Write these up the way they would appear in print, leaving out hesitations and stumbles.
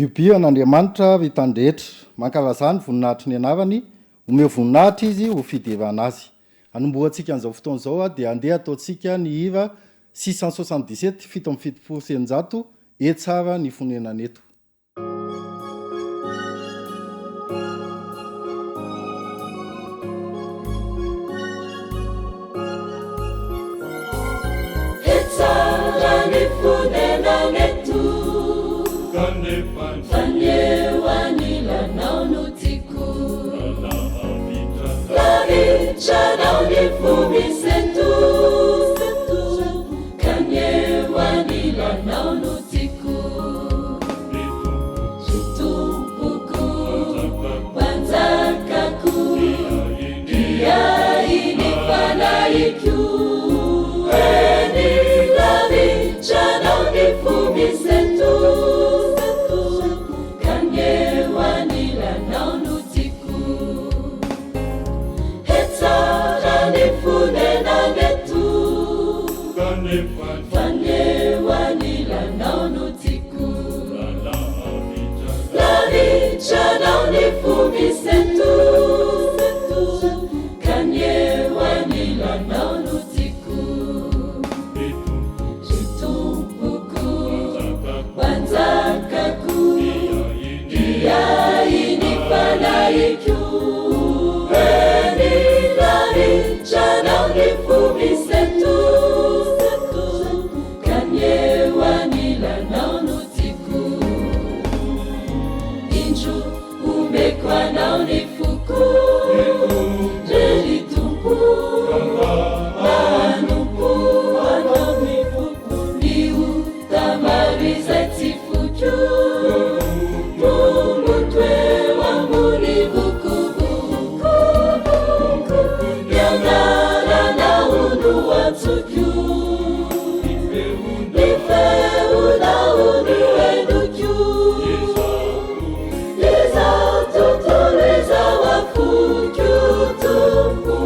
Mihobiha an'Andriamanitra, ry tany rehetra. Mankalazà ny voninahitry ny anarany, omeo voninahitra Izy ho fiderana Azy. Hanombohantsika an'izao fotoana izao dia andeha hataontsika ny hira 677, 677, He tsara ny fonenana eto. He tsara ny fonenana eto Fa ny eo anilanao no tiako Lavitra anao ny fo misento Ka ny eo anilanao no tiako Ry Tompoko, Mpanjakako, Mpiahy ny fanahiko. Eny lavitra anao ny fo misento, Ka ny eo anilanao no tiako. He tsara ny fonenana eto, Fa ny eo anilanao no tiako. Lavitra anao ny fo misento, Ka ny eo anilanao no tiako. Ry Tompoko, Mpanjakako, Mpiahy ny fanahiko. Eny lavitra anao ny fo misento, Ka ny eo anilanao no tiako. Indro omeko anao ny foko, Re ry Tompo, mba hanompo anao ny foko. Ny ota maro izay tsy foiko, Tomboto eo ambony vokovoko. Ny anaranao no antsoiko. Ny feonao no henoko. Izao tontolo izao afoiko, Tompo,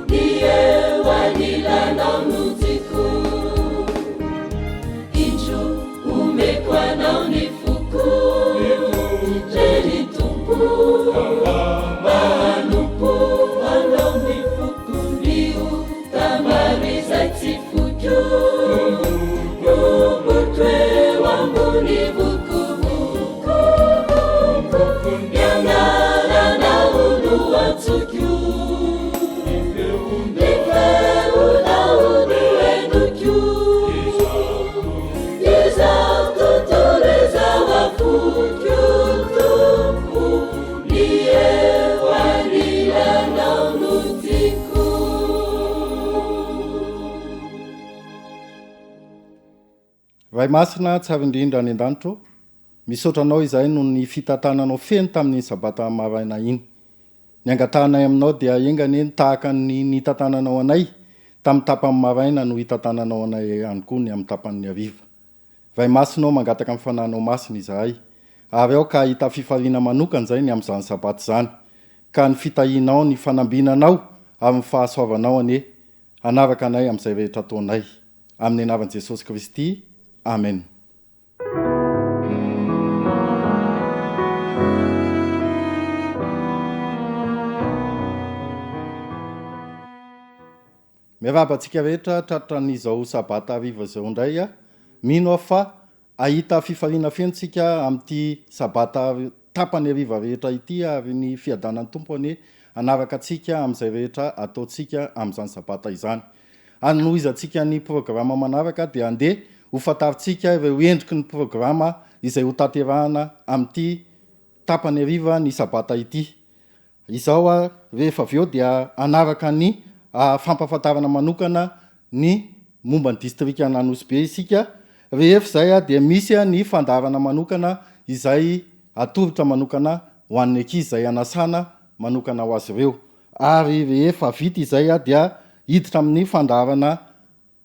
ny eo anilanao no tiako. Indro omeko anao ny foko, re ry Tompo, mba hanompo anao ny foko. Ny ota maro izay tsy foiko, Tomboto eo ambony vokovoko. Ny anaranao no antsoiko, Ny feonao no henoko. Izao tontolo izao afoiko, Tompo, ny eo anilanao no tiako. Ray Masina tsara indrindra any an-danitra ô, misaotra Anao izahay noho ny fitantananao feno tamin'iny Sabata maraina iny. Ny angatahanay aminao dia enga anie ny tahaka ny nitantananao anay tamin'ny tapany maraina no hitantananao anay ihany koa ny amin'ny tapan'ny hariva. Ray Masina ô, mangataka ny Fanahinao Masina izahay, ary aoka hahita fifaliana manokana izay ny amin'izany Sabata izany, ka ny fitahianao, ny fanambinanao ary ny fahasoavanao anie hanaraka anay amin'izay rehetra ataonay. Amin'ny anaran'i Jesosy Kristy, Amen. Miarahaba antsika rehetra tratran'izao sabata hariva izao indray. Mino aho fa hahita fifaliana feno tsika amin'ity sabata tapany hariva rehetra ity ary ny fiadanan'ny Tompo anie hanaraka antsika amin'izay rehetra ataontsika amin'izany sabata izany. Hanohizantsika ny programa manaraka dia andeha ho fantarintsika ireo endriky ny programa izay ho tanterahana amin'ity tapany hariva ny sabata ity. Izao ary, rehefa avy eo dia hanaraka ny fampahafantarana manokana ny momba ny distrikan'Anosibe isika. Rehefa izay dia misy ny fandaharana manokana izay atolotra manokana ho an'ny ankizy izay hanasana manokana ho azy ireo. Ary rehefa vita izay dia hiditra amin'ny fandaharana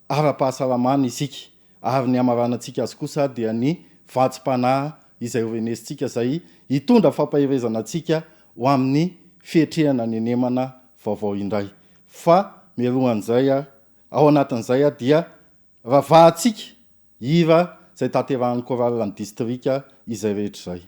ara-pahasalamana isika, ary ny hamaranantsika azy kosa dia ny vatsim-panahy izay ho renesintsika izay hitondra fampaherezana antsika ho amin'ny fiatrehana ny henemana vaovao indray. Fa mialohan'izay, ao anatin'izay dia ravahantsika hira izay tanterahan'ny chorale ny distrika izay rehetra izay.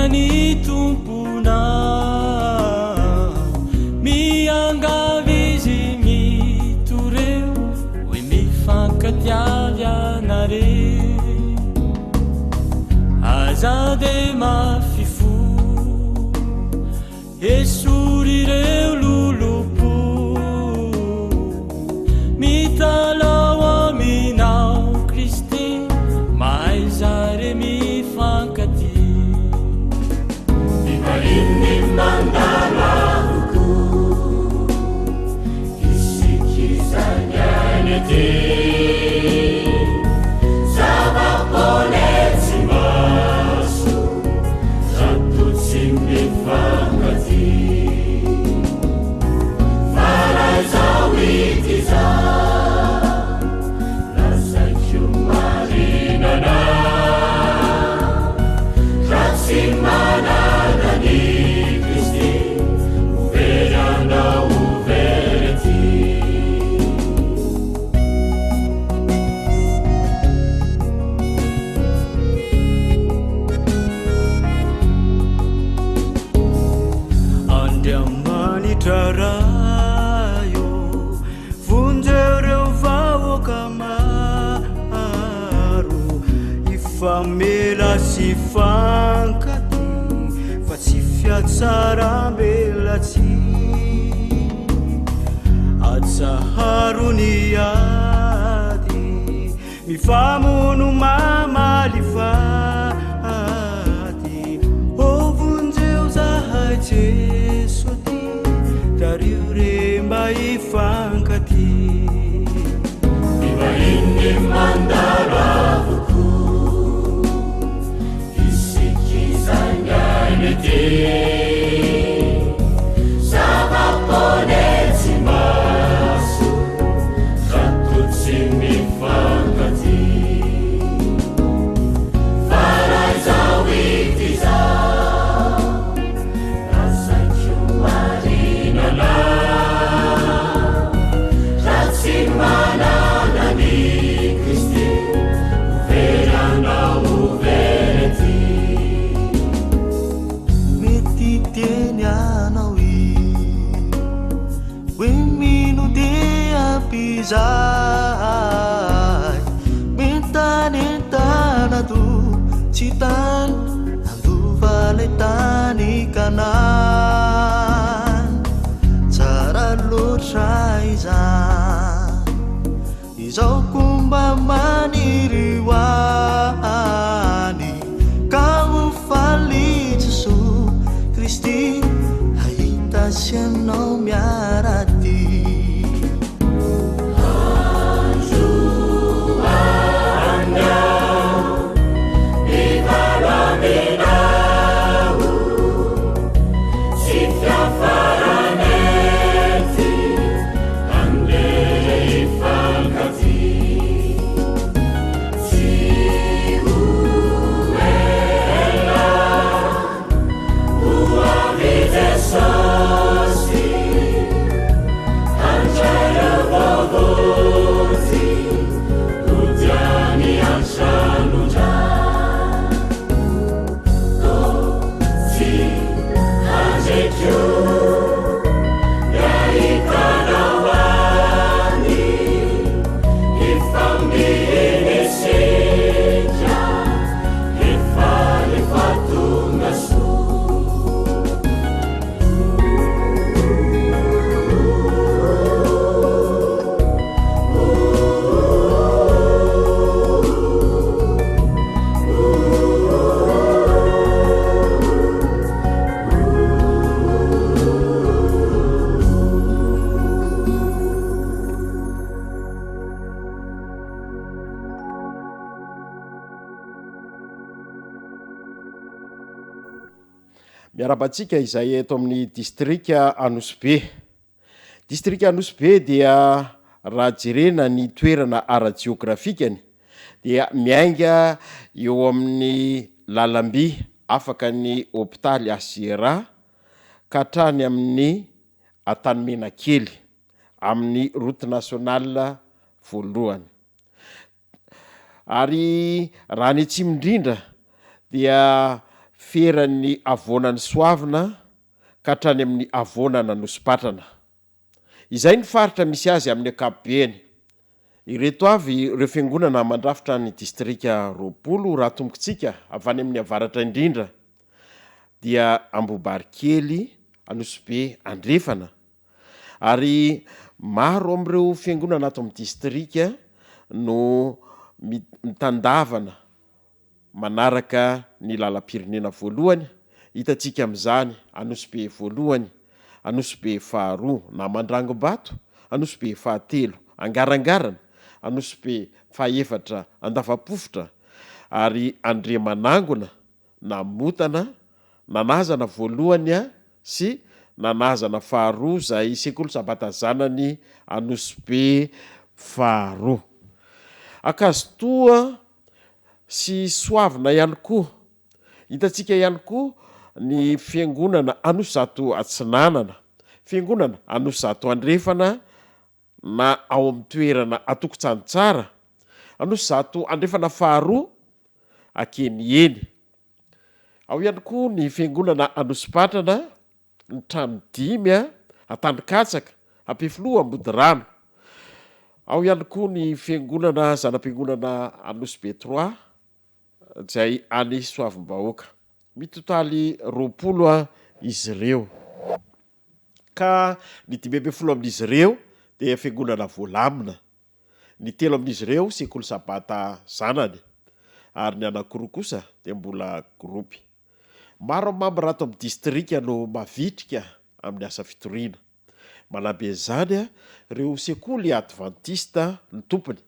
Manana ny Tomponao, miangavy izy mitoreo hoe mifankatiavy ianareo. Aza de mafy fo, esory ireo lolompo. Mitalaho aminao Kristy, mahaiza re mifankatia. Vahiny mandalo avokoa, isika izay miaina ety. Zava-poana etsy imaso, raha toa tsy mifankatia. Fa raha izao ity izaho, lazaiko marina anao, raha tsy manana an'i Kristy, ho very anao, ho very aty. Andriamanitra Ray ô, vonjeo ireo vahoaka maro, hifamela sy hifankatia, fa tsy fiatsarambelatsihy. Atsaharo ny ady, Mifamono mamaly faty. Ô vonjeo zahay Jeso ty, Tario re mba hifankatia. Vahiny mandalo avokoa, isika izay miaina ety. Zava-poana etsy imaso, raha toa tsy mifankatia. Fa raha izaho ity izaho, lazaiko marina anao, raha tsy manana an'i Kristy, ho very anao, ho very aty. Mety hiteny anao izy hoe mino dia ampy izahay. Mientanentana toa tsy tany handova ilay tany Kanana. Tsara loatra izany. Izao koa mba maniry ho any ka ho faly Jesoa Kristy hahita sy anao miara-dia. Miarahaba antsika izay eto amin'ny distrika Anosibe. Distrika Anosibe dia raha jerena ny toerana ara-jeografikany dia miainga eo amin'ny lalamby afaka ny hopitaly HCRA ka hatrany amin'ny Antanimenakely amin'ny route nationale voalohany. Ary raha ny atsimo indrindra dia feran'ny havoanan'i Soavina ka hatrany amin'ny havoanan'Anosipatrana. Izay ny faritra misy azy amin'ny ankapobeny. Ireto avy ireo fiangonana mandrafitra ny distrika 20 raha tombokintsika avy any amin'ny avaratra indrindra dia Ambohibarikely, Anosibe Andrefana. Ary maro amin'ireo fiangonana ato amin'ny distrika no mitandavana manaraka ny lalam-pirenena voalohany, hitantsika amin'izany Anosibe voalohany, Anosibe faharoa na Mandrangombato, Anosibe fahatelo Angarangarana, Anosibe fahefatra Andavapofotra ary Andriamanangona Namotana, nanazana voalohany sy nanazana faharoa izay sekoly sabata zanany Anosibe faharoa. Ankazotoa sy Soavina ihany koa. Hitantsika ihany koa ny fiangonana Anosizato Atsinanana, fiangonana Anosizato Andrefana na ao amin'ny toerana Atokotsantsara, Anosizato Andrefana faharoa, Akenieny. Ao ihany koa ny fiangonana Anosipatrana, ny trano dimy, Antanikatsaka, Ampefiloha Ambodirano. Ao ihany koa ny fiangonana zana-piangonana Anosibe Trois, izay any Soavimbahoaka. Mitotaly 20 izy ireo. Ka ny 15 amin'izy ireo dia fiangonana voalamina. Ny telo amin'izy ireo sekoly sabata zanany ary ny anankiroa kosa dia mbola gropy. Maro amin'ny mambra ato amin'ny distrika no mavitrika amin'ny asa fitoriana. Manampy an'izany ireo sekoly advantista ny tompony,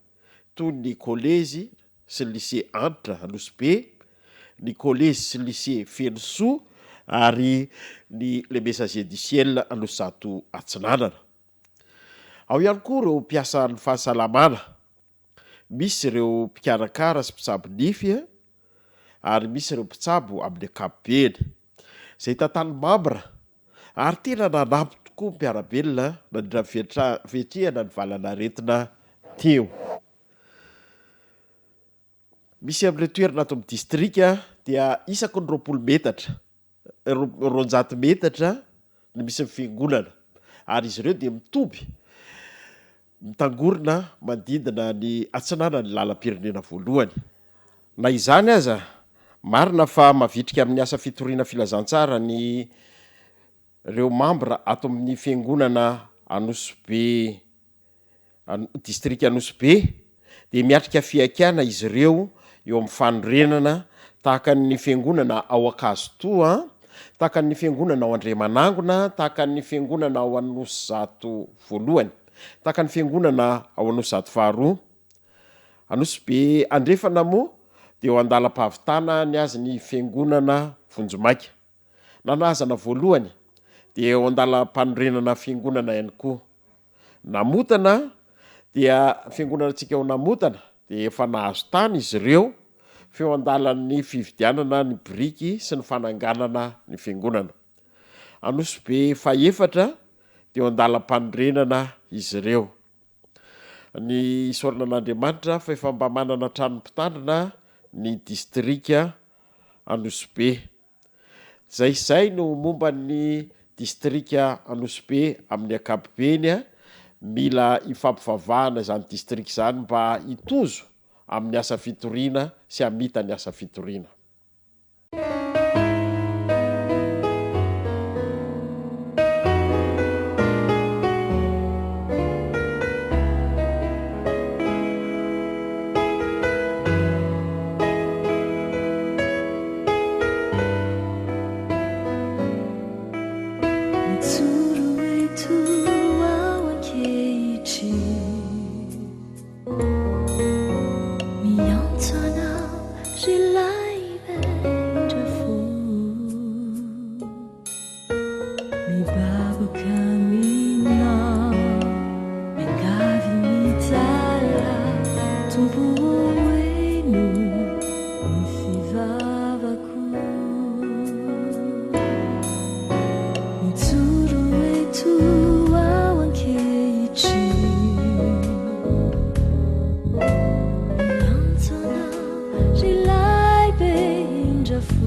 toy ny kolejy sy ny lycée Antra Anosibe, ny kolejy sy ny lycée Fenosoa ary ny Les Messagers du Ciel Anosizato Atsinanana. Ao ihany koa ireo mpiasan'ny fahasalamana, misy ireo mpikarakara sy mpitsabo nify ary misy ireo mpitsabo amin'ny ankapobeny, izay tantan'ny mambra ary tena nanampy tokoa ny mpiara-belona nandritra ny fiatrehana ny valan'aretina teo. Misy amin'ireo toerana ato amin'ny distrika dia isaky ny 20 metatra 200 metatra no misy ny fiangonana ary izy ireo dia mitoby mitangorona manodidina ny atsinanan'ny lalam-pirenena voalohany. Na izany aza, marina fa mavitrika amin'ny asa fitoriana filazantsara ny ireo mambra ato amin'ny fiangonana Anosibe Distrika Anosibe dia miatrika fihaikana izy ireo eo amin'ny fanorenana tahaka ny fiangonana ao Ankazotoa, tahaka ny fiangonana ao Andriamanangona, tahaka ny fiangonana ao Anosizato voalohany, tahaka ny fiangonana ao Anosizato faharoa. Anosibe Andrefana moa dia eo an-dalam-pahavitana ny azy ny fiangonana vonjimaika. Nanazana voalohany dia eo an-dalam-panorenana fiangonana ihany koa. Namotana dia fiangonanantsika ao Namotana dia efa nahazo tany izy ireo fa eo an-dalan'ny fividianana ny biriky sy ny fananganana ny fiangonana. Anosibe fahefatra dia eo an-dalam-panorenana izy ireo. Ny isaorana an'Andriamanitra fa efa mba manana trano mpitandrina ny distrika Anosibe. Zay izay no momba ny distrika Anosibe amin'ny ankapobeny. Mila ifampivavahana izany distrika izany mba hitozo amin'ny asa fitoriana sy hamita ny asa fitoriana. Mijoro eto aho ankehitriny Miantso anao ry lay indra fo Mibaboka aminao, miangavy mitalaho, Tompo ô heno ny fivavako. Mijoro eto aho ankehitriny, miantso anao ry lay be indra fo.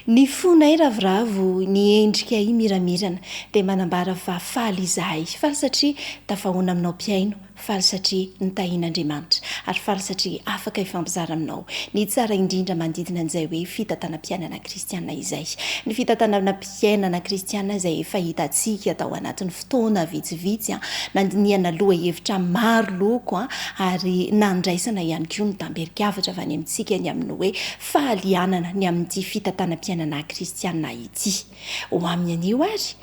Ny fonay ravoravo, ny endrikay miramirana dia manambara fa faly izahay. Faly satria tafahoana aminao mpihaino, faly satria nitahian'Andriamanitra, ary faly satria afaka hifampizara aminao ny tsara indrindra manodidina an'izay hoe fitantanam-piainana kristiana izay. Ny fitantanam-piainana kristiana izay efa hitantsika tao anatin'ny fotoana vitsivitsy, nandinihana lohahevitra maro loko ary nandraisana ihany koa ny tamberin-kavatra avy any amintsika ny amin'ny hoe Fahalianana ny amin'ity fitantanam-piainana kristiana ity. Ho amin'ny anio àry,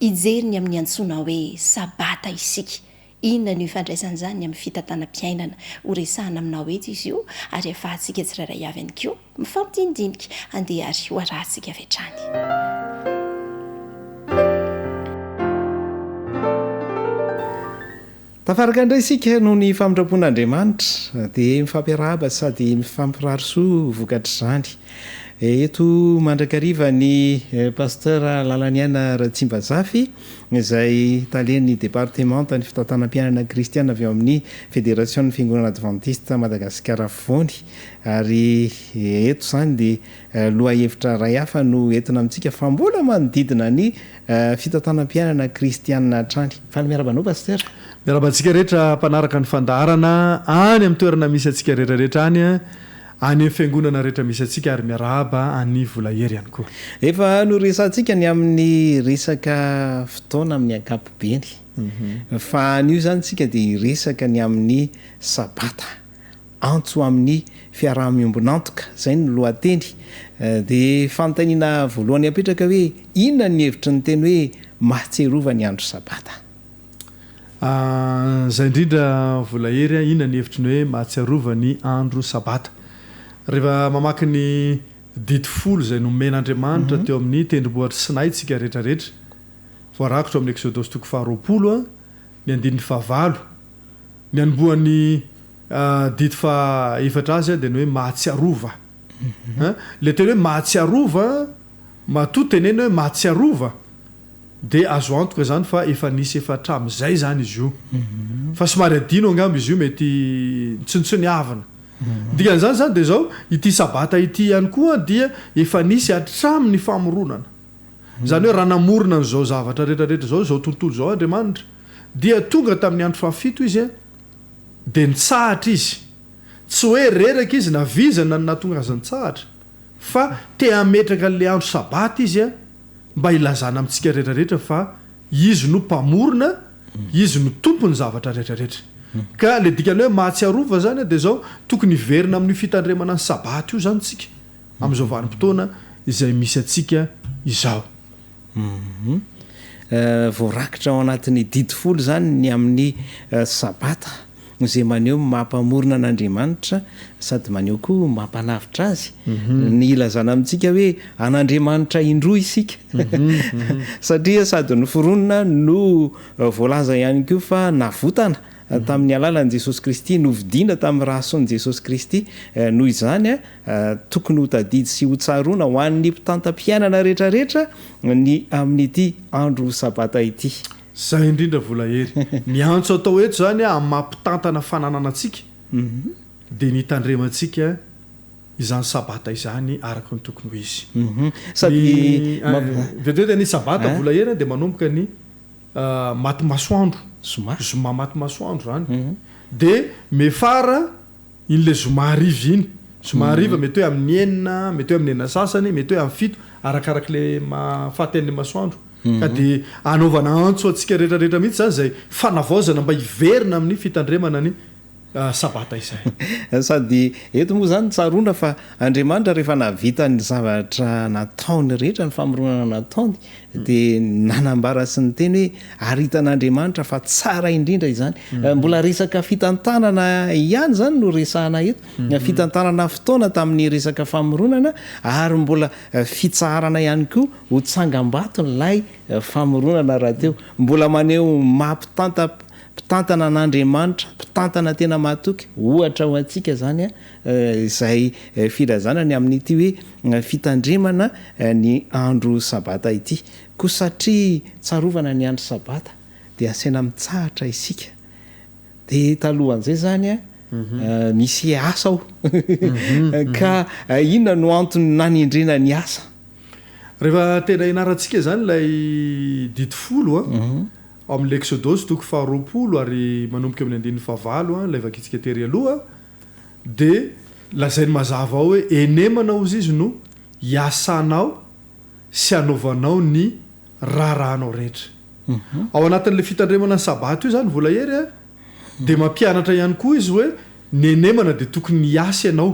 hijery ny amin'ny antsoina hoe Sabata isika. Inona no ifandraisan'izany amin'ny fitantanam-piainana? Horesahana aminao eto izy io, ary ahafahantsika tsirairay avy ihany koa mifampidinidinika. Andeha àry hoarahantsika avy hatrany. Tafaraka indray isika noho ny famindram-pon'Andriamanitra, dia mifampiarahaba sady mifampirary soa vokatr'izany. Eto mandrakariva ny Pasteur Lalaniaina Ratsimbazafy, izay talen'ny departemantan'ny fitantanam-piainana kristiana avy ao amin'ny Federasion'ny Fiangonana Advantista Madagasikara Afovoany. Ary eto izany dia lohahevitra iray hafa no entina amintsika fa mbola manodidina ny Fitantanam-piainana kristianina hatrany. Faly miarahaba anao Pasteur. Miarahaba antsika rehetra mpanaraka ny fandaharana any amin'ny toerana misy antsika rehetra rehetra any, any amin'ny fiangonana rehetra misy antsika ary miarahaba an'i Volahery ihany koa. Efa noresahantsika ny amin'ny resaka fotoana amin'ny ankapobeny. Fa anio izany isika dia hiresaka ny amin'ny sabata. Antso amin'ny fiaraha-miombon'antoka, izay no lohateny. Dia fanontaniana voalohany apetraka hoe, inona ny hevitry ny teny hoe mahatsiarova ny andro sabata? Izay indrindra Volahery a, inona ny hevitry ny hoe mahatsiarova ny andro sabata? Rehefa mamaky ny didy folo izay nomen'Andriamanitra teo amin'ny tendrombohitr'i Sinay tsika rehetra rehetra, voarakitra ao amin'ny Eksodosy toko faharoapolo ny andininy fahavalo, ny anombohan'ny Didy faha efatra azy dia ny hoe mahatsiarova. Ilay teny hoe mahatsiarova Matoa teneno hoe mahatsiarova dia azo antoka izany fa efa nisy efa hatramin'izay izany izy io. Fa somary adino angamba izy io mety nitsontsoniavina. Ny dikan'izany izany dia izao, ity sabata ity ihany koa dia efa nisy hatramin'ny famoronana. Izany hoe raha namorona an'izao zavatra rehetra rehetra izao, izao tontolo izao Andriamanitra, dia tonga tamin'ny andro fahafito Izy dia nitsahatra Izy. Tsy hoe reraka Izy na vizana no nahatonga Azy nitsahatra, fa te hametraka an'ilay andro sabata Izy mba hilazana amintsika rehetra rehetra fa Izy no Mpamorona, Izy no Tompon'ny zavatra rehetra rehetra. Ka ilay dikan'ny hoe mahatsiarova izany dia izao, tokony hiverina amin'io fitandremana ny sabata io izany isika. amin'izao vanim-potoana izay misy antsika izao. Voarakitra ao anatin'ny Didy Folo izany ny amin'ny Sabata, izay maneho ny maha Mpamorona an'Andriamanitra sady maneho koa ny maha Mpanavotra Azy. Ny ilazana amintsika hoe an'Andriamanitra indroa isika, satria sady noforonina no voalaza ihany koa fa navotana tamin'ny alalan'i Jesosy Kristy, novidiana tamin'ny ra soan'i Jesosy Kristy. Noho izany, Tokony ho tadidy sy ho tsaroana ho an'ny mpitantam-piainana rehetrarehetra ny amin'ity andro Sabata ity. Zay indrindra Volahery. Ny antso atao eto izany amin'ny maha mpitantana fananana antsika dia ny hitandremantsika izany Sabata izany araka ny tokony ho izy. Sady Ny vetivety ny Sabata Volahery dia manomboka ny maty masoandro, Zoma, zoma maty masoandro izany, dia mefara Iny le zoma hariva iny. Zoma hariva mety hoe amin'ny enina, mety hoe amin'ny enina sasany, mety hoe amin'ny fito, arakarak'le mahafaty an'le masoandro. Ka dia anaovana antso antsika rehetra rehetra mihitsy izany izay fanavaozana mba hiverina amin'ny fitandremana ny sabata izay. Sady eto moa izany tsaroana fa Andriamanitra rehefa nahavita ny zavatra nataony rehetra, ny famoronana nataony, Dia nanambara sy niteny hoe, Ary hitan'Andriamanitra fa tsara indrindra izany. Mbola resaka fitantanana ihany izany no resahana eto. Fitantanana fotoana tamin'ny resaka famoronana ary mbola fitsaharana ihany koa ho tsangambato ilay famoronana rahateo. Mbola maneho maha mpitanta mpitantana an'Andriamanitra, mpitantana tena mahatoky, ohatra ho antsika izany izay filazana ny amin'ity hoe fitandremana ny andro Sabata ity. Koa satria tsarovana ny andro Sabata dia asaina mitsahatra isika. Dia talohan'izay izany misy asa ao. Ka inona no antony nanendrena ny asa? Rehefa tena ianarantsika izany ilay didy folo an, ao amin'ny Eksodosy toko faharoapolo ary manomboka eo amin'ny andininy fahavalo ilay vakintsika tery aloha, dia lazainy mazava ao hoe enemana hozy izy no hiasanao sy hanaovanao ny raharahanao rehetra. Ao anatin'ilay fitandremana ny sabata io izany Volahery a, dia mampianatra ihany koa izy hoe ny enemana dia tokony hiasa ianao,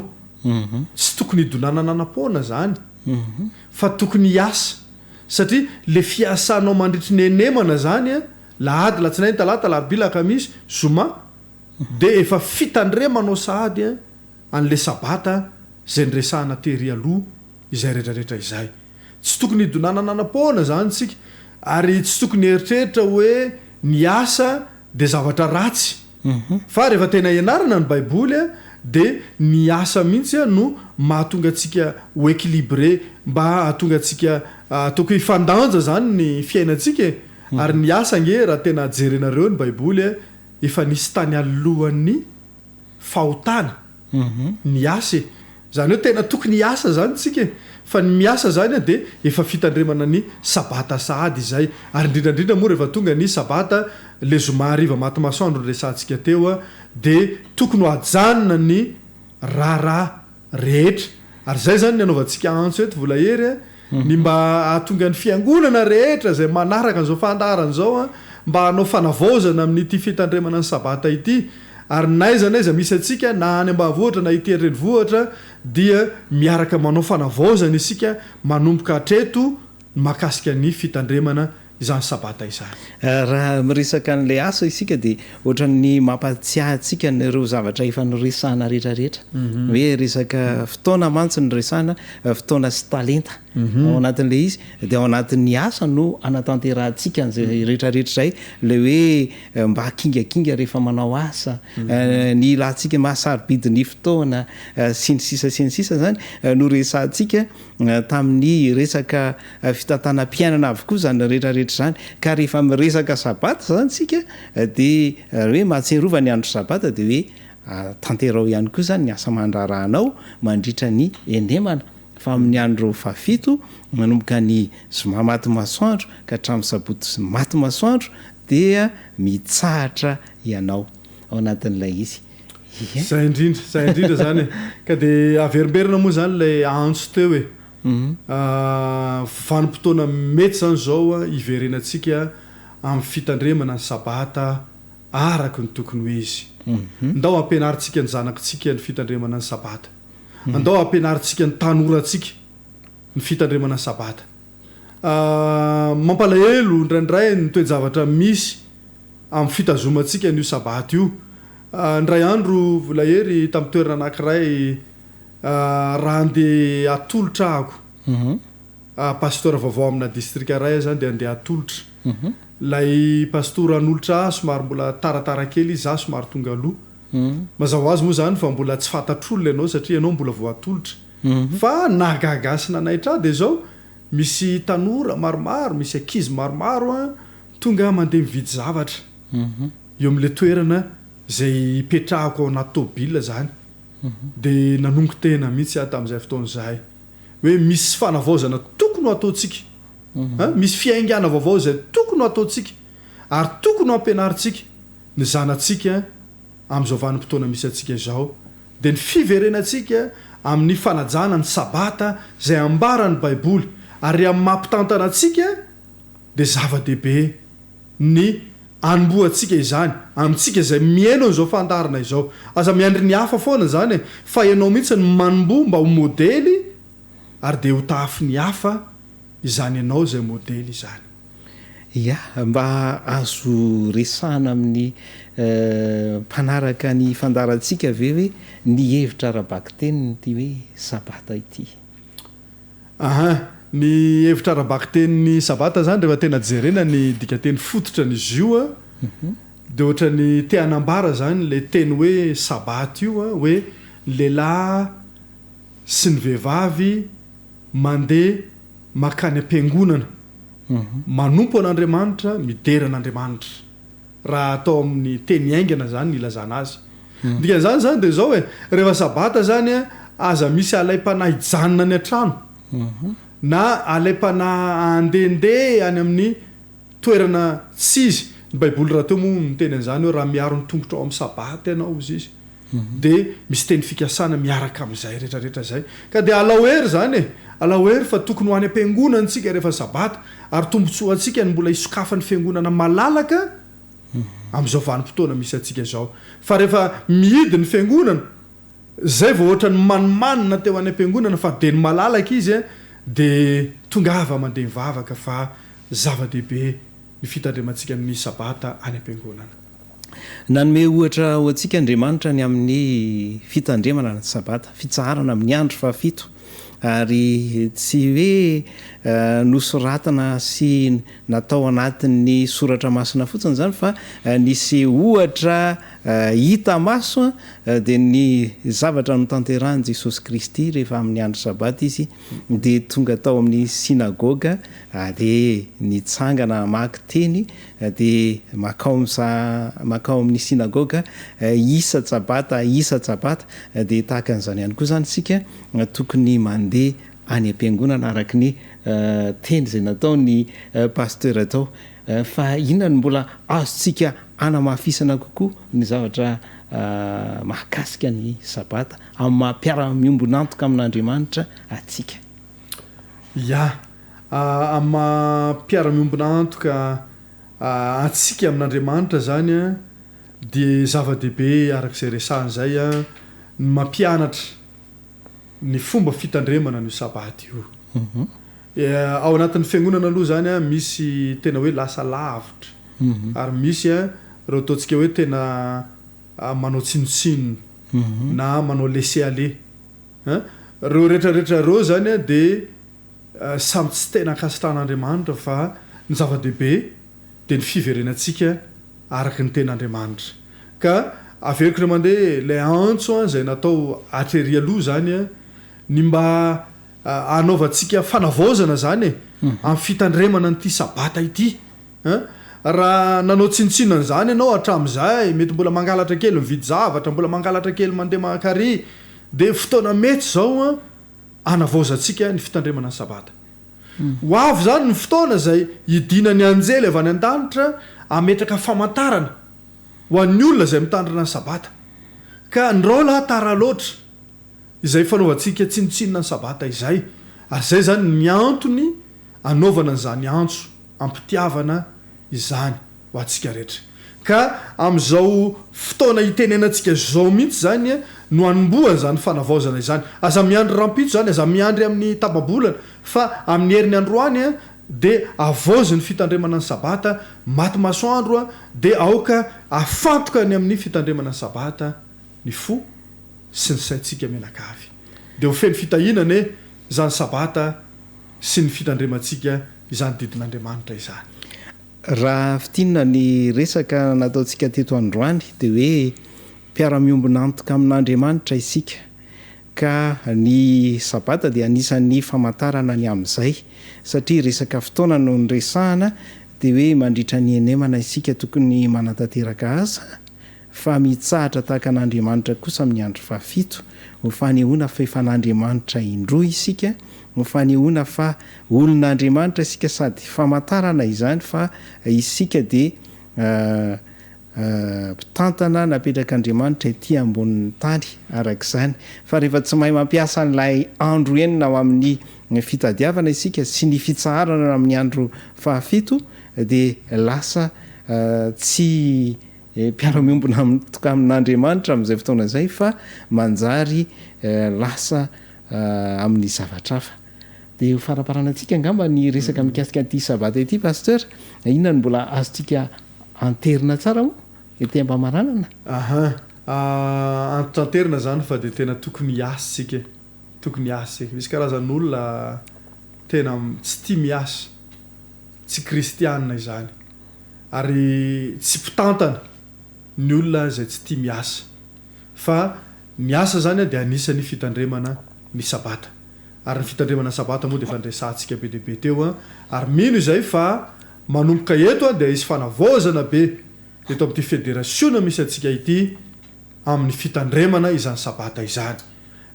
tsy tokony hidonanananam-poana izany fa tokony hiasa satria ilay fiasanao mandritry ny enemana izany a, lahady, latsinainy, talata, alarobia, lakamisy, zoma, dia efa fitandremanao sahady an'ilay sabata izay niresahana tery aloha izay rehetrarehetra izay. Tsy tokony hidonanananam-poana izany isika ary tsy tokony hieritreritra hoe ny asa dia zavatra ratsy fa rehefa tena ianarana ny baiboly dia ny asa mihitsy no mahatonga antsika ho équilibré mba hahatonga antsika ataoko hoe hifandanja izany ny fiainantsika e! Ary ny asa ange raha tena jerenareo ny baiboly Efa nisy tany alohan'ny fahotana ny asa e! Izany hoe tena tokony hiasa izany tsika e! Fa ny miasa izany dia efa fitandremana ny sabata sahady izay. Ary indrindra indrindra moa rehefa tonga ny sabata, le zoma hariva maty masoandro noresahantsika teo dia tokony ho ajanona ny raharaha rehetra. Ary izay izany ny anaovantsika antso eto Volahery a, ny mba hahatonga ny fiangonana rehetra izay manaraka an'izao fandaharana izao mba hanao fanavaozana amin'ity fitandremana ny Sabata ity. Ary n'aiza n'aiza misy antsika, na any ambanivohitra na ety an-drenivohitra, dia miaraka manao fanavaozana isika manomboka hatreto ny mahakasika ny fitandremana. izany Sabata izany. Raha miresaka an'ilay asa isika dia ohatran'ny mampahatsiahy antsika an'ireo zavatra efa noresahana rehetrarehetra. Hoe resaka fotoana mantsy no resahana, fotoana sy talenta ao anatin'ilay izy. Dia ao anatin'ny asa no anatanterahantsika an'izay rehetrarehetra izay. Ilay hoe mba hakingakinga rehefa manao asa, ny ilantsika maha-sarobidy ny fotoana, sy ny sisa sy ny sisa izany no resahantsika tamin'ny resaka fitantanam-piainana avokoa izany rehetra rehetra izany. Ka rehefa miresaka sabata izany isika dia hoe mahatsiarova ny andro sabata dia hoe tanteraho ihany koa izany ny asa aman-draharahanao mandritra ny henemana fa amin'ny andro fahafito manomboka ny zoma maty masoandro ka hatramin'ny sabotsy maty masoandro dia mitsahatra ianao ao anatin'ilay izy. Ie. Zay indrindra, zay indrindra zany e. Ka dia averimberina moa zany ilay antso teo e. Vanim-potoana mety zany izao hiverenantsika amin'ny fitandremana ny sabata araka ny tokony ho izy. Ndao hampianarintsika ny zanakitsika ny fitandremana ny sabata. Andao hampianarintsika ny tanorantsika ny fitandremana ny sabata. Mampalahelo indraindray ny toe-javatra misy amin'ny fitazomantsika an'io Sabata io. Indray andro Volahery tamin'ny toerana anankiray raha andeha hatolotra ahako, pasteur vaovao amina distrika iray aho izany dia andeha hatolotra. Ilay pastora hanolotra ahy somary mbola taratara kely izy, izaho somary tonga aloha. Mazava ho azy moa izany fa mbola tsy fantatr'olona ianao satria ianao mbola vao hatolotra. Fa nahagaga ahy sy nanaitra ahy dia izao, misy tanora maromaro, misy ankizy maromaro an, Tonga aho mandeha mividy zavatra eo amin'ilay toerana izay ipetrahako ao anaty tôbila izany dia nanongo tena mihitsy aho tamin'izay fotoana izay hoe misy fanavaozana tokony ho ataontsika, misy fiaingàna vaovao izay tokony ho ataontsika ary tokony ho ampianarintsika ny zanatsika amin'izao vanim-potoana misy antsika izao dia ny fiverenantsika amin'ny fanajana ny Sabata izay ambaran'ny Baiboly ary amin'ny maha mpitantana antsika dia zava-dehibe ny anombohantsika izany amintsika izay mihaino an'izao fandaharana izao. Aza miandry ny hafa foana izany e, fa ianao mihitsy no manomboha mba ho modely ary dia ho tahafin'ny hafa izany ianao izay modely izany. Ya, mba azo resahana amin'ny mpanaraka ny fandaharantsika ve hoe ny hevitra ara-bakitenin'ity hoe sabata ity? Aha, ny hevitra ara-bakitenin'ny Sabata izany rehefa tena jerena ny dikanteny fototra an'izy io an, dia ohatran'ny te hanambara izany ilay teny hoe Sabata io an, hoe ny lehilahy sy ny vehivavy mandeha mankany am-piangonana, manompo an'Andriamanitra, midera an'Andriamanitra. Raha atao amin'ny teny haingana izany ny ilazana azy. Ny dikan'izany izany dia izao e, rehefa sabata izany aza misy alaim-panahy hijanona any an-trano, na alaim-panahy handehandeha any amin'ny toerana tsy izy. Ny baiboly rahateo moa miteny an'izany hoe raha miaro ny tongotrao amin'ny sabata ianao hozy izy. Dia misy teny fikasana miaraka amin'izay rehetra rehetra izay. Ka dia alao hery izany e! Alao hery fa tokony ho any am-piangonana isika rehefa sabata, ary tombontsoantsika ny mbola hisokafan'ny fiangonana malalaka amin'izao vanim-potoana misy antsika izao. Fa rehefa mihidy ny fiangonana, izay vao ohatran'ny manimanina teo any am-piangonana fa dia ny malalaka izy dia tongava mandeha mivavaka fa zava-dehibe ny fitandremantsika ny sabata any am-piangonana. Nanome ohatra ho antsika Andriamanitra ny amin'ny fitandremana ny Sabata, fitsaharana amin'ny andro fahafito, ary tsy hoe nosoratana sy natao anatin'ny soratra masina fotsiny izany fa nisy ohatra hita maso dia ny zavatra notanterahin'i Jesosy Kristy rehefa amin'ny andro Sabata Izy dia tonga tao amin'ny synagoga dia nitsangana hamaky teny Dia mankao mankao amin'ny synagoga isa-tsabata isa-tsabata. Dia tahaka an'izany ihany koa izany isika tokony mandeha any am-piangonana araka ny teny izay nataon'ny pasteur tao. Fa inona no mbola azontsika anamafisana kokoa ny zavatra mahakasika ny sabata amin'ny maha mpiara-miombon'antoka amin'Andriamanitra antsika? Ya. Amin'ny maha mpiara-miombona antoka antsika amin'Andriamanitra izany dia zava-dehibe araka izay resahina izay ny mampianatra ny fomba fitandremana an'io sabata io. Ao anatin'ny fiangonana aloha izany misy tena hoe lasa lavitra ary misy ireo ataontsika hoe tena manao tsinontsinona na manao laisser aller. Ireo rehetra rehetra ireo izany dia samy tsy tena ankasitrahan'Andriamanitra fa ny zava-dehibe dia ny fiverenantsika araka ny tenin'Andriamanitra. Ka averiko indray mandeha ilay antso izay natao hatrery aloha izany ny mba hanaovantsika fanavaozana izany e, amin'ny fitandremana an'ity sabata ity. Raha nanao tsinontsinona an'izany ianao hatramin'izay, mety mbola mangalatra kely mividy zavatra, mbola mangalatra kely mandeha mankary, dia fotoana mety izao hanavaozantsika ny fitandremana ny sabata. Ho avy izany ny fotoana izay hidinan'ny anjely avy any an-danitra hametraka famantarana ho an'ny olona izay mitandrina ny sabata. Ka ndrao lahy tara loatra izay fanaovantsika tsinontsinona ny sabata izay, ary izay izany ny antony anaovana an'izany antso am-pitiavana izany ho antsika rehetra. Ka amin'izao fotoana itenenantsika izao mihitsy izany no hanombohana izany fanavaozana izany. Aza miandry rahampitso izany, aza miandry amin'ny tapa-bolana, fa amin'ny heriny androany dia havaozy ny fitandremana ny Sabata, maty masoandro dia aoka hafantoka ny amin'ny fitandremana ny Sabata ny fo sy ny saintsika mianakavy. Dia ho feno fitahiana anie izany Sabata sy ny fitandremantsika izany didin'Andriamanitra izany. Raha fintinina ny resaka nataontsika teto androany dia hoe mpiara-miombon'antoka amin'Andriamanitra isika ka ny sabata dia anisan'ny famantarana ny amin'izay satria resaka fotoana no niresahana dia hoe mandritra ny henemana isika tokony manatanteraka asa fa mitsahatra tahaka an'Andriamanitra kosa amin'ny andro fahafito, ho fanehoana fahefan'Andriamanitra indroa isika, ho fanehoana fa olon'Andriamanitra isika sady famantarana izany fa isika dia mpitantana napetrak'Andriamanitra ety ambonin'ny tany araka izany. Fa rehefa tsy mahay mampiasa an'ilay andro enina ao amin'ny fitadiavana isika sy ny fitsaharana amin'ny andro fahafito dia lasa tsy Mpiara-miombona antoka amin'Andriamanitra amin'izay fotoana izay fa manjary lasa amin'ny zavatra hafa. Dia ho faramparanantsika angamba ny resaka mikasika an'ity sabata ity Pasteur. Inona no mbola azontsika anterina tsara moa ety am-pamaranana? Aha. Antitanterina izany fa dia tena tokony hiasa isika e. Tokony hiasa isika. Misy karazan'olona tena tsy tia miasa. Tsy kristiana izany. Ary tsy mpitantana ny olona izay tsy tia miasa. Fa ny asa izany dia anisan'ny fitandremana ny sabata. Ary ny fitandremana ny sabata moa dia efa niresahantsika be dia be teo. Ary mino izay fa manomboka eto dia hisy fanavaozana be eto amin'ity federasiona misy antsika ity amin'ny fitandremana izany sabata izany.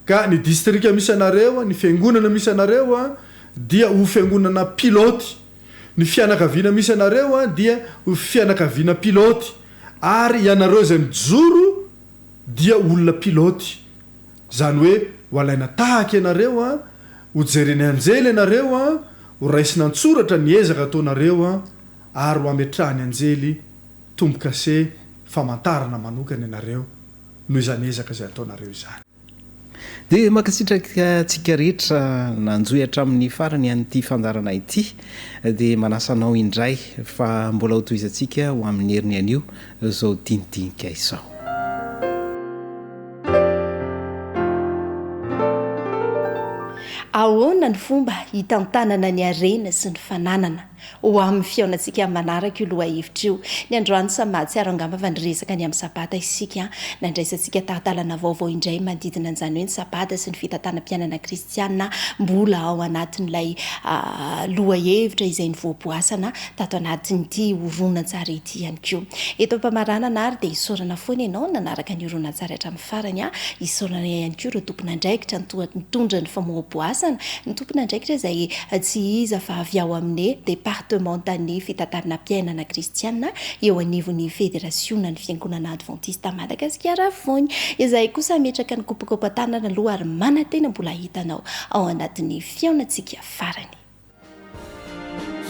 Ka ny distrika misy anareo, ny fiangonana misy anareo dia ho fiangonana pilote. Ny fianakaviana misy anareo dia ho fianakaviana pilote ary ianareo izay mijoro dia olona pilote. Izany hoe ho alaina tahaka ianareo, ho jeren'ny anjely ianareo, ho raisina an-tsoratra ny ezaka ataonareo ary ho ametrahan'ny anjely tombo-kase famantarana manokana ianareo noho izany ezaka izay ataonareo izany. Dia mankasitraka antsika rehetra nanjohy hatramin'ny farany an'ity fandaharana ity. Dia manasa anao indray fa mbola hotohizantsika ho amin'ny heriny anio izao dinidinika izao. Ahoana ny fomba hitantanana ny harena sy ny fananana? Ho amin'ny fihaonantsika manaraka io lohahevitra io. Ny androany samy mahatsiaro angamba fa niresaka ny amin'ny Sabata isika, nandraisantsika tari-dalana vaovao indray manodidina an'izany hoe ny Sabata sy ny fitantanam-piainana kristiana mbola ao anatin'ilay lohahevitra izay nivoaboasana tato anatin'ity horonantsary ity ihany koa. Eto am-pamaranana ary dia isaorana foana ianao nanaraka ny horonantsary hatramin'ny farany. Isaorana ihany koa ireo tompon'andraikitra nitondra ny famoaboasana, ny tompon'andraikitra izay tsy iza fa avy ao amin'ny departemantan'ny fitantaranam-piainana kristiana eo anivon'ny federasionan'ny fiangonana advantista Madagasikara afovoany. Izahay kosa hametraka ny kopakopa-tanana aloha ary manantena mbola hahita anao ao anatin'ny fihaonantsika farany.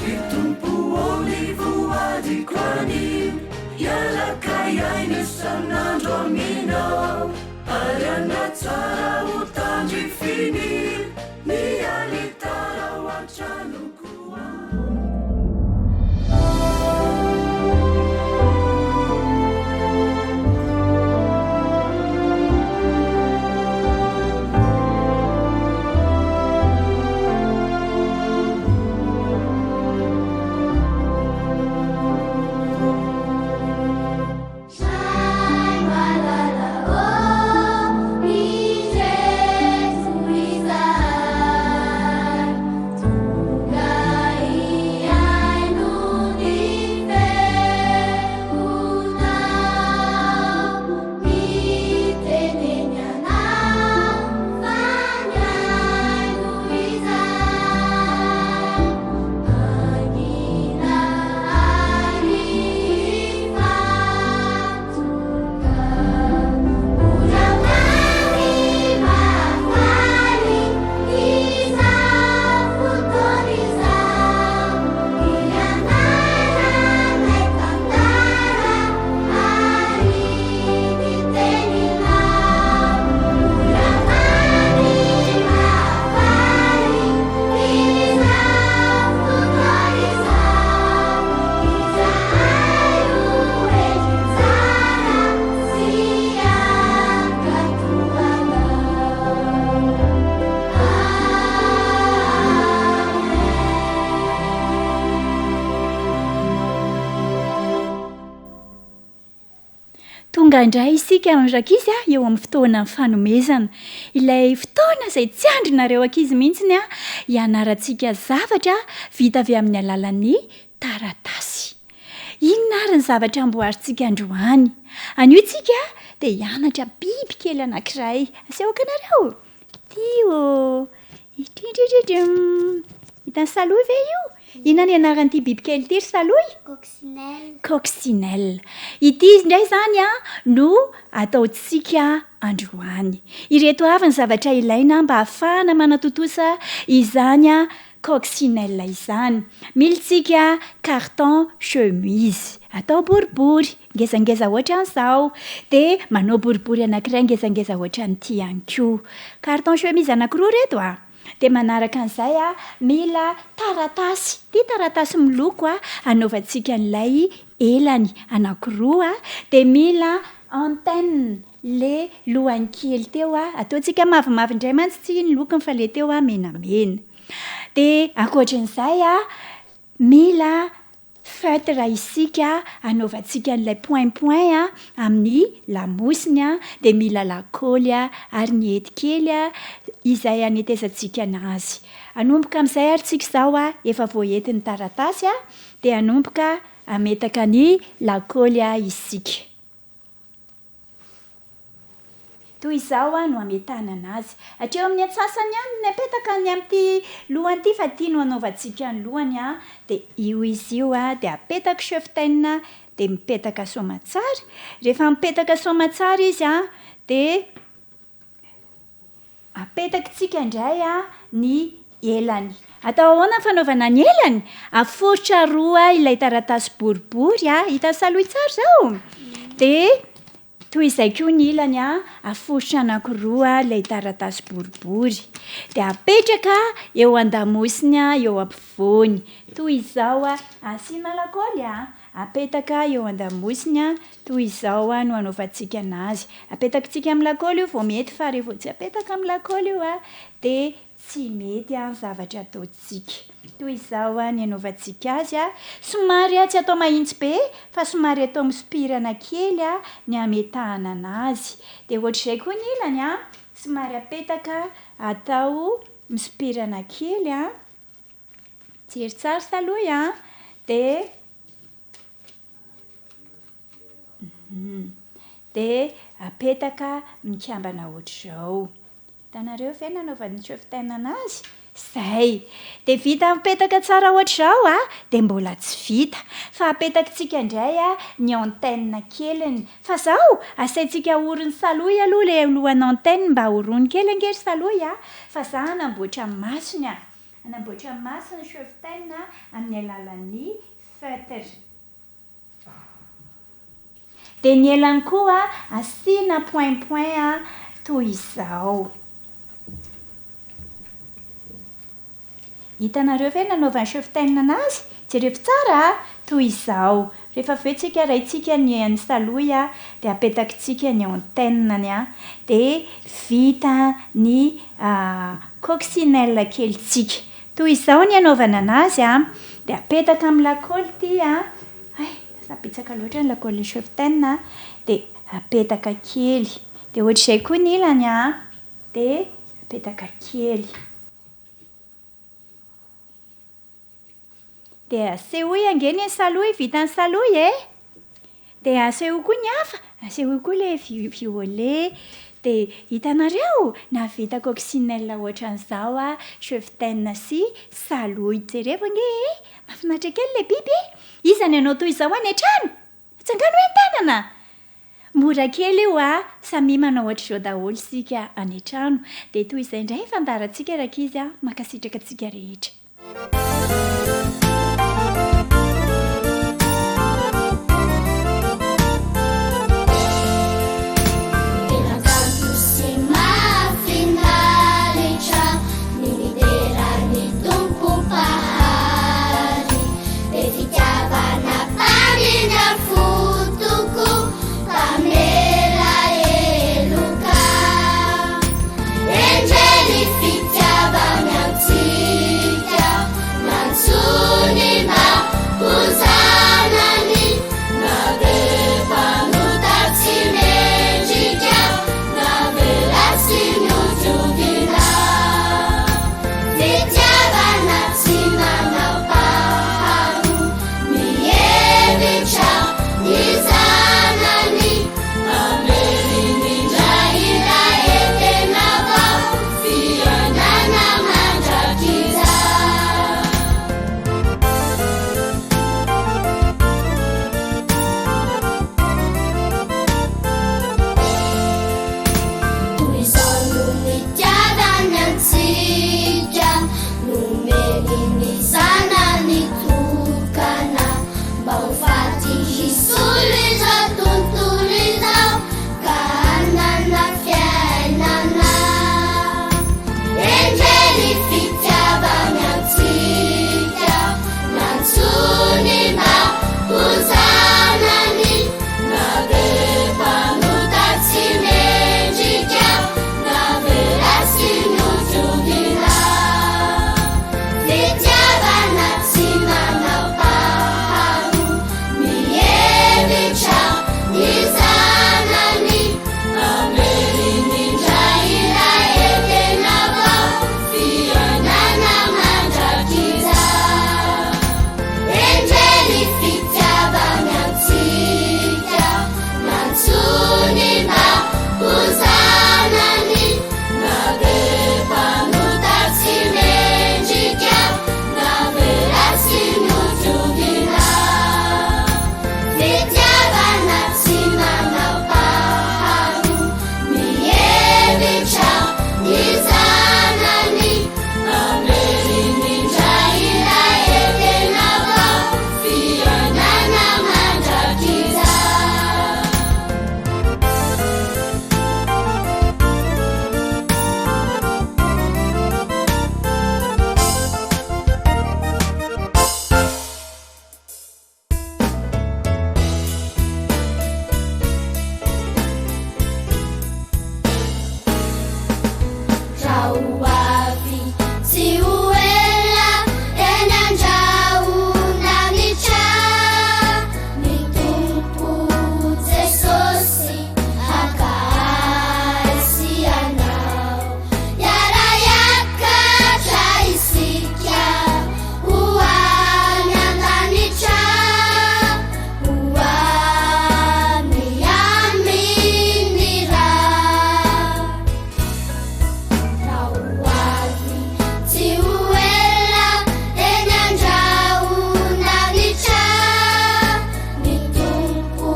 Ry Tompo ô ny voadiko anio Hiaraka hiaina isan'andro aminao Ary hanatsara ho tandrifiny Ny alitara ao an-tranonao. Tonga indray isika rankizy a, eo amin'ny fotoana fanomezana. Ilay fotoana izay tsy andrinareo ankizy mihitsiny a, hianarantsika zavatra vita avy amin'ny alalan'ny taratasy. Inona ary ny zavatra amboarintsika androany? Anio tsika dia hianatra biby kely anankiray. Asehoko anareo? Ity ô! Idridridridrim! Hitan'i Salohy ve io? Inona ny anaran'ity bibikely ity ry Salohy? Coccinelle. Coccinelle. Ity indray izany no ataontsika androany. Ireto avy ny zavatra ilaina mba hahafahana manatontosa izany coccinelle izany. Milintsika carton chemise. Atao boribory, ngezangeza ohatran'izao. Dia manao boribory anankiray ngezangeza ohatran'ity ihany koa. Carton chemise anankiroa ireto a! Dia manaraka an'izay a, mila taratasy. Ity taratasy miloko a, anaovantsika an'ilay elany anankiroa. Dia mila antenne, le lohany kely teo a, ataontsika mavomavo indray mantsy tsy ny lokony fa le teo a menamena. Dia ankoatran'izay a, mila feutre isika anaovantsika an'ilay point point a amin'ny lamosiny a, dia mila lakaoly a, ary ny hety kely a izay anetezantsika anazy. Hanomboka amin'izay ary tsika izao a, efa voahety ny taratasy a, dia hanomboka hametaka ny lakaoly isika. Toy izao no hametahana anazy. Hatreo amin'ny antsasany ihany ny apetaka ny amin'ity lohany ity fa ity no anaovantsika ny lohany dia io izy io dia apetaka cheftaine dia mipetaka soamatsara. Rehefa mipetaka soamatsara izy dia Apetakitsika indray ny elany. Atao ahoana ny fanaovana ny elany? Aforitra roa ilay taratasy boribory, hitan'i Salohy tsara izao? Dia toy izay koa ny ilany, aforitra anankiroa ilay taratasy boribory. Dia apetraka eo an-damosiny eo ampovoany. Toy izao, asiana lakaoly. Apetaka eo an-damosiny toy izao no anaovantsika anazy. Apetakitsika amin'ny lakaoly io vao mety fa rehefa tsy apetaka amin'ny lakaoly io dia tsy mety ny zavatra ataontsika. Toy izao ny anaovantsika azy. Somary tsy atao mahitsy be fa somary atao misopirana kely ny ametahana anazy. Dia ohatr'izay koa ny ilany, somary apetaka atao misopirana kely. Jery tsara salohy a, dia dia apetaka mikambana ohatr'izao. Hitanareo ve nanaovan'ny cheftaine anazy? Izay. Dia vita mipetaka tsara ohatr'izao a, dia mbola tsy vita. Fa apetakitsika indray a ny antenne keliny. Fa zao, asaintsika ahorin'i Salohy aloha ilay lohan'antenne mba ahorony kely ange ry Salohy a, fa za hanamboatra masony a. Hanamboatra maso ny cheftaine amin'ny alalan'ny feutre. Dia ny elany koa asiana point point toy izao. Hitanareo ve nanaovan'ny cheftaine anazy? Jerevo tsara a! Toy izao. Rehefa avy eo tsika raintsika ny an'i Salohy a, dia apetakitsika ny antenne-ny a, dia vita ny coccinelle kelintsika. Toy izao ny anaovana anazy a, dia apetaka amin'ny lakaoly ity a, hay, lasa betsaka loatra ny lakaolin'ny cheftaine a, dia apetaka kely. Dia ohatr'izay koa ny ilany a, dia apetaka kely. Dia asehoy ange ny salohy vitan'i salohy e! Dia asehoy koa ny hafa, asehoy koa ilay violet. Dia hitanareo? Nahavita coccinelle ohatran'izao aho, cheftaine sy salohy. Jerevo ange e! Mahafinaritra kely ilay biby e! Iza ny hanao toy izao any an-trano? Atsangano hoe ny tanana! Mora kely io a! Samia manao ohatr'izao daholo isika any an-trano. Dia toy izay indray fandaharantsika rankizy a! Mankasitraka antsika rehetra. Tena kanto sy mahafinaritra ny midera ny Tompo Mpahary. Be fitiavana mpamindra fo tokoa, mpamela heloka. Endrey ny fitiavany antsika, nantsoiny. antsika, nomeny ny Zanany tokana, mba ho faty hisolo izao tontolo izao, ka hanana fiainana. Endrey ny fitiavany antsika, nantsoiny mba ho zanany, na be mpanota tsy mendrika, navela sy nodiovina. Fitiavana tsy manam-paharoa, mihevitra ny zanany, Ameriny indray ilay ekena vao, fiainana mandrakizay. Endrey ny fitiavany antsika, nantsoiny mba ho zanany, na be mpanota tsy mendrika, navela sy nodiovina. Fitiavana tsy manam-paharoa, mihevitra ny zanany, ameriny indray ilay ekena vao, fiainana mandrakizay. Raha ho avy tsy ho ela eny an-drahondanitra ny Tompo Jesosy haka ahy sy ianao. Hiara-hiakatra isika ho any an-danitra, ho any amin'ny Ray. Raha ho avy tsy ho ela eny an-drahondanitra ny Tompo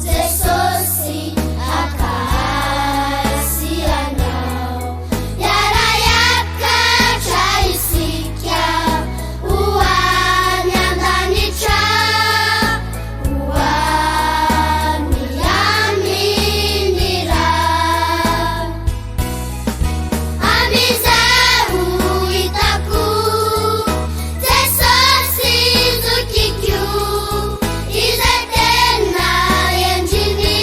Jesosy haka ahy sy ianao. Hiara-hiakatra isika ho any an-danitra, ho any amin'ny Ray. Amin'izay ho hitako Jesosy zokiko, izay tena endriny,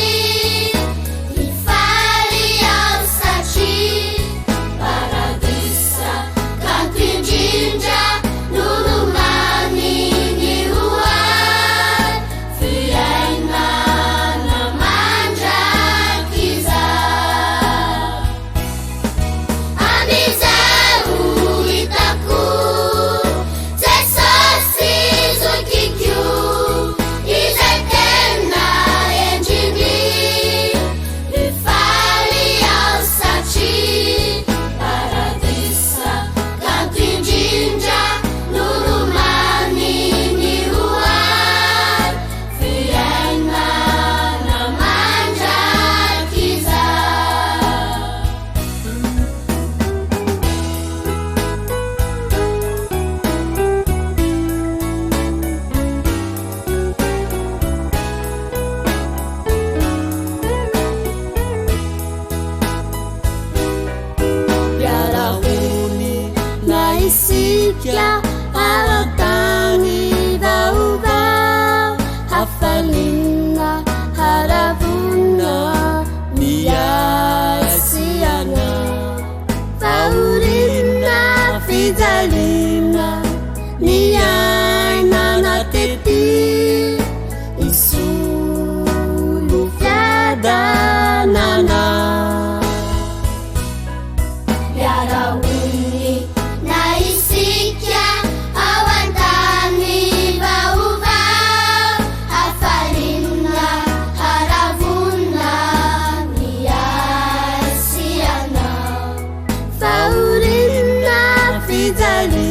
hifaly aho satria paradisa kanto indrindra no nomaniny ho ahy, fiainana mandrakizay. Amin'izay ho hitako Jesosy zokiko, izay tena endriny, hifaly aho satria paradisa kanto indrindra no nomaniny ho ahy, fiainana mandrakizay. Mpiara-honina isika ao an-tany vaovao, hafaliana haravoana ny ahy sy ianao. Fahoriana, fijaliana, niainana tety, hisolo fiadanana. Mpiara-honina isika ao an-tany vaovao, hafaliana haravoana ny ahy sy ianao. Fahoriana, fijaliana.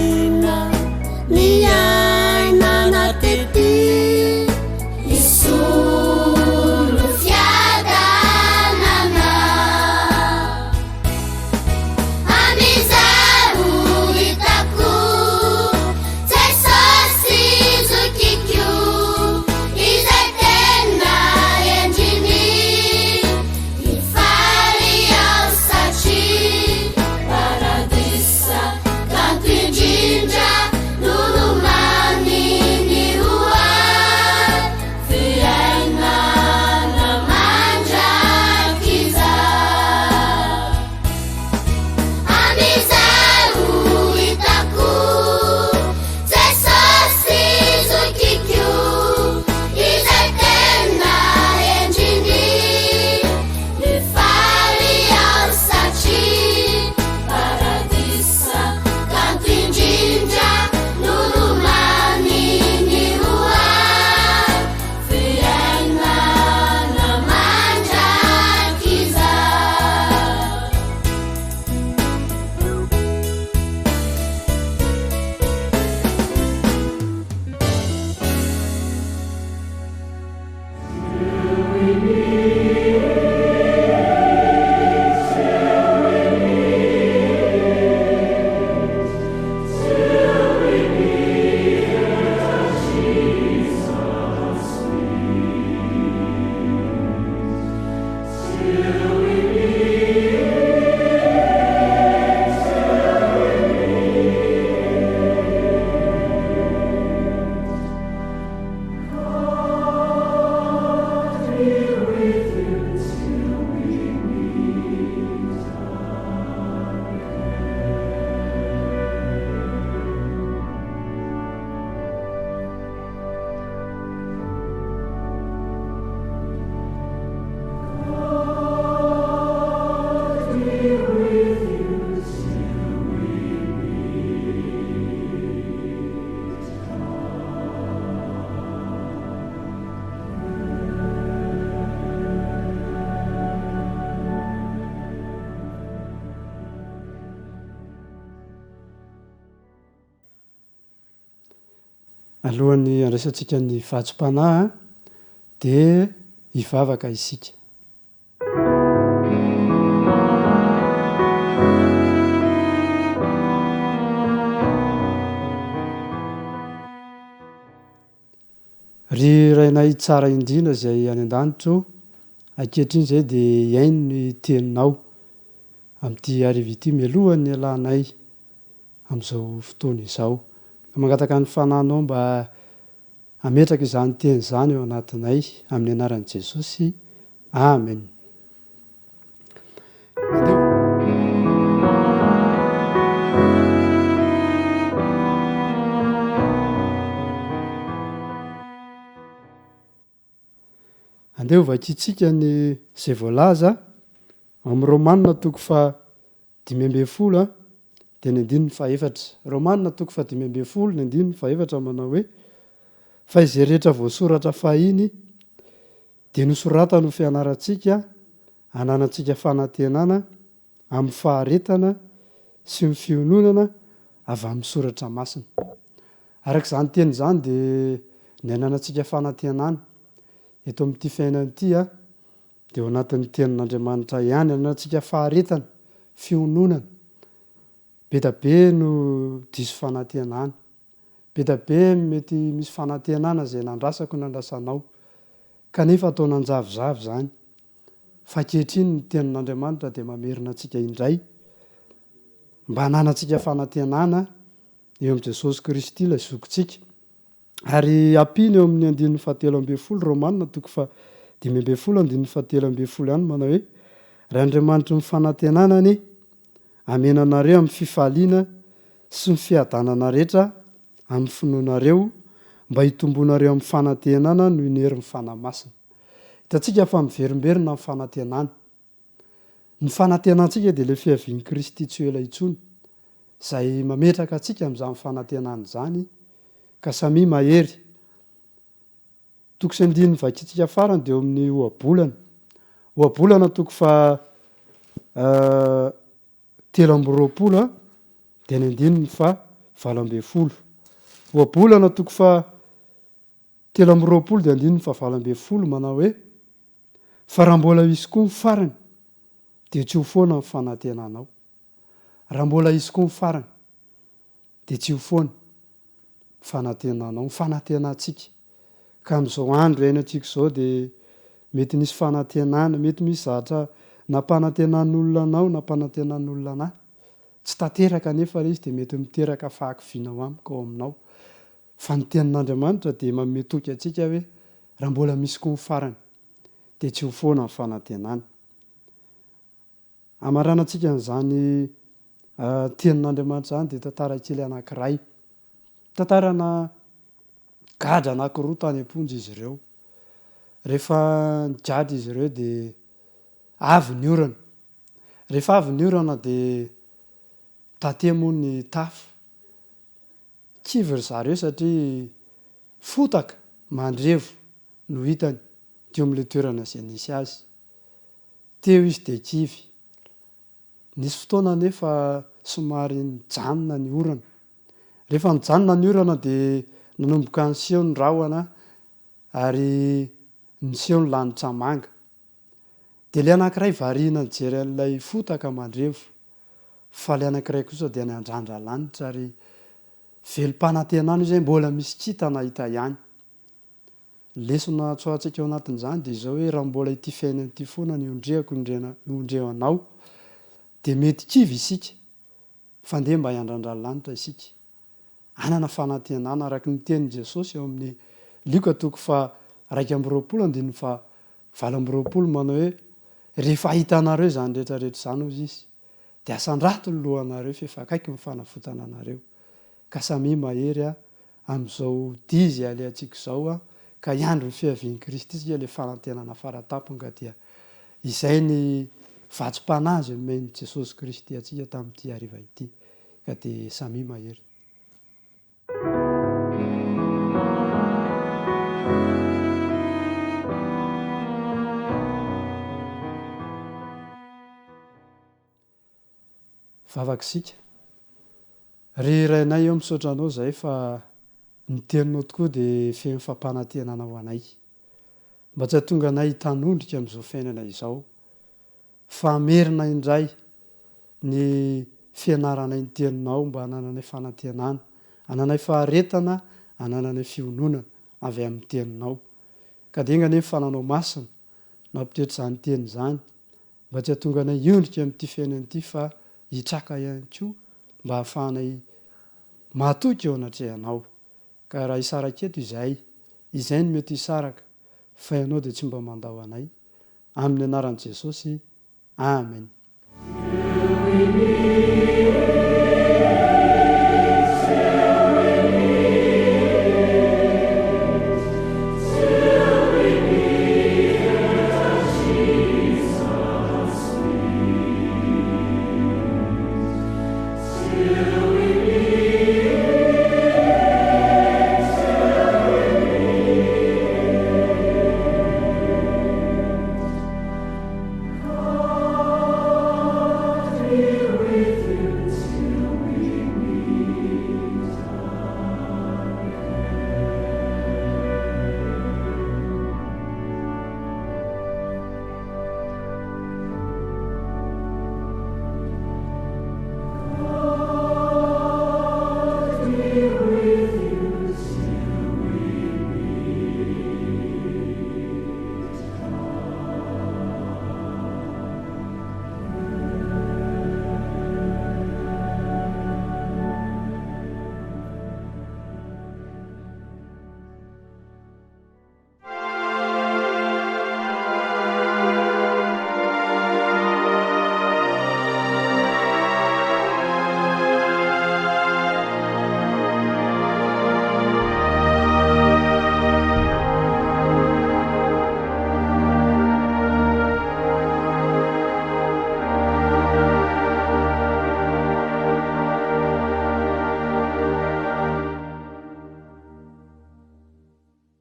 Alohan'ny handraisantsika ny vatsim-panahy dia hivavaka isika. Ry Rainay tsara indrindra izay any an-danitra ô, ankehitriny izay dia hihaino ny Teninao amin'ity hariva ity mialohan'ny hialanay amin'izao fotoana izao. Ka mangataka ny Fanahinao mba hametraka izany Teny izany ao anatinay, amin'ny anaran'i Jesosy. Amen. Andeha ho vakintsika ny izay voalaza ao amin'ny Romana toko faha 15 dia ny andininy fahaefatra. Romana toko faha 15 ny andininy fahaefatra manao hoe, Fa izay rehetra voasoratra fahiny dia nosoratany ho fianarantsika hananantsika fanantenana amin'ny faharetana sy ny fiononana avy amin'ny soratra masina. Araka izany teny izany dia ny hananantsika fanantenana eto amin'ity fiainana ity dia ao anatin'ny tenin'Andriamanitra ihany, hananantsika faharetana, fiononana. Be da be no diso fanantenana. Be da be mety misy fanantenana izay nandrasako nandrasanao. Kanefa atao nanjavozavo izany. Fa ankehitriny ny Tenin'Andriamanitra dia mamerina antsika indray mba hananantsika fanantenana eo amin'i Jesosy Kristy ilay Zokintsika. Ary ampiany eo amin'ny andininy fahatelo ambinifolo, Romana toko faha 15 andininy fahatelo ambinifolo ihany manao hoe, Ry Andriamanitry ny fanantenana anie, hamena anareo amin'ny fifaliana sy ny fiadanana rehetra amin'ny finoanareo, mba hitomboanareo amin'ny fanantenana noho ny herin'ny Fanahy Masina. Hitantsika fa miverimberina ny fanantenana. Ny fanantenantsika dia ilay fiavian'i Kristy tsy ho ela intsony, izay mametraka antsika amin'izany fanantenana izany, ka samia mahery. Toko sy andininy vakintsika farany dia eo amin'ny ohabolana. Ohabolana toko faha 23 dia ny andininy faha 18. Ohabolana toko faha 23 dia andininy faha 18 manao hoe, Fa raha mbola hisy koa ny farany, dia tsy ho foana ny fanantenanao. Raha mbola hisy koa ny farany, dia tsy ho foana ny fanantenanao, ny fanantenantsika. Ka amin'izao andro iainantsika izao dia mety nisy fanantenana, mety misy zavatra nampanantenan'olona anao, nampanantenan'olona an'ahy. Tsy tanteraka anefa ilay izy dia mety miteraka fahakiviana ao amiko, ao aminao. Fa ny Tenin'Andriamanitra dia manome toky antsika hoe raha mbola misy koa ny farany, dia tsy ho foana ny fanantenana. Hamaranantsika an'izany Tenin'Andriamanitra izany dia tantara kely anankiray. Tantarana gadra anankiroa tany am-ponja izy ireo. Rehefa nigadra izy ireo dia avy ny orana. Rehefa avy ny orana dia tate moa ny tafo. Kivy ry zareo satria fotaka mandrevo no hitany teo amin'ilay toerana izay nisy azy. Teo izy dia kivy. Nisy fotoana anefa somary nijanona ny orana. Rehefa nijanona ny orana dia nanomboka niseho ny rahona ary niseho ny lanitra manga. Dia ilay anankiray variana nijery an'ilay fotaka mandrevo, fa ilay anankiray kosa dia niandrandra lanitra ary velom-panantenana izy hoe mbola misy kintana hita ihany. Ny lesona tsoahantsika ao anatin'izany dia izao hoe raha mbola ity fiainana ity foana no iondrehako iondrehanao dia mety kivy isika fa ndeha mba hiandrandra lanitra isika. Hanana fanantenana araka ny tenin'i Jesosy ao amin'ny Lioka toko faha 21 andininy faha 28 manao hoe, Rehefa hitanareo izany rehetra rehetra izany, hozy Izy, dia asandrato ny lohanareo f'efa akaiky ny fanavotana anareo. Ka samia mahery amin'izao dia izay alehantsika izao ka hiandry ny fiavian'i Kristy isika ilay fanantenana faratampony ka dia izay ny vatsim-panahy izay nomen'i Jesosy Kristy antsika tamin'ity hariva ity. Ka dia samia mahery. Vavaka isika. Ry Rainay ô misaotra Anao izahay fa. Ny Teninao tokoa dia feno fampanantenana ho anay. Mba tsy hahatonga anay hitanondrika amin'izao fiainana izao, fa hamerina indray ny fianaranay ny Teninao mba hanananay fanantenana, hananay faharetana, hanananay fiononana avy amin'ny Teninao. Ka dia enga anie ny Fananao Masina no hampitoetra izany Teny izany, mba tsy hahatonga anay hiondrika amin'ity fiainana ity fa hitraka ihany koa mba hahafahanay mahatoky eo anatrehanao. Ka raha hisaraka eto izahay, izay no mety hisaraka, fa Ianao dia tsy mba mandao anay. Amin'ny anaran'i Jesosy, Amen.